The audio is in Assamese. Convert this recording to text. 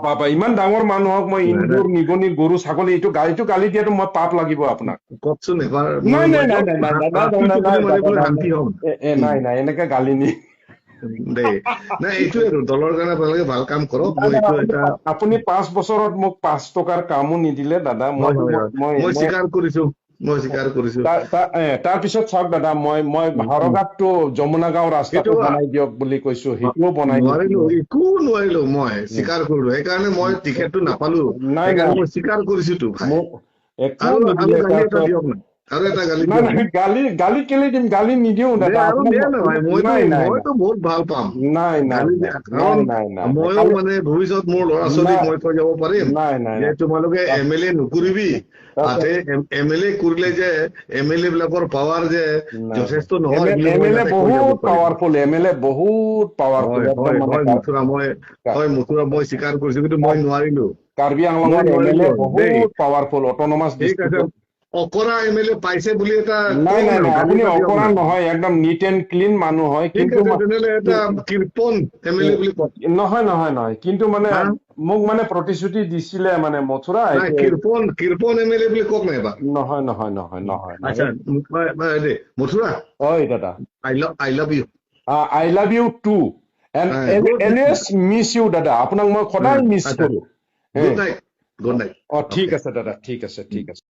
বাবা, ইমান ডাঙৰ মানুহক মই নাই নাই ইন্দুৰ, নিগনি, গৰু, ছাগলী এইটো গালি দিয়াটো মই পাপ লাগিব আপোনাক। কওকচোন এবাৰ। নাই মই নাই মই নাই নাই নাই নাই ৰাতি নাই টোপনি নাই মাৰি দাদা, পেলাই নাই শান্তি হ'ম। নাই, এ নাই নাই, এনেকে গালি নি দেই, নাই, এইটোৱে আৰু দলৰ কাৰণে আপোনালোকে ভাল কাম কৰক। নাই মই নাই, এইটো আপুনি এটা আপুনি 5 বছৰত মোক 5 টকাৰ কামো নিদিলে দাদা। মই হয় হয় হয় মই মই মই স্বীকাৰ কৰিছো, মই স্বীকাৰ কৰিছো। তাৰপিছত চাওক দাদা, মই মই হাওৰাঘাটটো যমুনা গাঁও সেইটো ৰাস্তাটো বনাই দিয়ক বুলি কৈছো, সেইটোও বনাই নোৱাৰিলো। নিদিলে। একো নোৱাৰিলো, মই স্বীকাৰ কৰিলো। সেইকাৰণে মই টিকেটটো নাপালো। নাই সেইকাৰণে নাই মই স্বীকাৰ কৰিছো তো ভাই। মোক একো আৰু আৰু নিদিলে। গালি এটা তাৰপিছত দিয়ক না, আৰু এটা গালি নাই দিয়ক নাই না। গালি গালি কেলে দিম? গালি নিদিওঁ দে দাদা আৰু আপোনাক। দে না ভাই, মইতো নাই নাই মইতো বহুত ভাল পাম নাই নাই গালি নাই দিয়া, নাই কাৰণ নাই নাই নাই ময়ো কালি মানে ভৱিষ্যত মোৰ ল'ৰা ছোৱালীক নাই মই কৈ যাব পাৰিম নাই নাই যে নাই তোমালোকে এম এল এ নকৰিবি। তাৰপিছত তাতে এম এল এ কৰিলে যে এম এল এ বিলাকৰ পাৱাৰ যে নাই যথেষ্ট এম নহয় এল বুলি এম মই এল এ যাতে কৈ যাব বহুত পাৰিম। পাৱাৰফুল, এম এল এ বহুত পাৱাৰফুল হয় একদম হয় মানে হয় মথুৰা, মই হয় মথুৰা, মই স্বীকাৰ কৰিছো, কিন্তু মই নোৱাৰিলো। কাৰ্বি মই আংলঙৰ এম এল নোৱাৰিলো এ দেই। বহুত পাৱাৰফুল, অট'নমাছ ঠিক আছে, ডিষ্ট্ৰিক্টত। অকৰা এম এল এ পাইছে বুলি এটা নাই কওক নাই না, নাই, গালি আপুনি এটা দিয়ক অকৰা না। নহয়, একদম নিট এণ্ড ক্লিন মানুহ হয়। ঠিক কিন্তু আছে, তেনেহ'লে এটা কৃপণ এম এল এ বুলি কওক। নহয় নহয় নহয়, কিন্তু মানে হা মোক মানে প্ৰতিশ্ৰুতি দিছিলে মানে মথুৰা নাই, এইটো কৃপণ কৃপণ এম এল এ বুলি কওক না এবাৰ। নহয় নহয় নহয় নহয় আচ্ছা নহয়। দেই মথুৰা। হয় দাদা। I love you. I love you too and good. Always miss you দাদা। আপোনাক মই সদায় মিছ আচ্ছা কৰো। Good night, good night. অ, ঠিক অ'কে। আছে দাদা, ঠিক আছে, ঠিক আছে।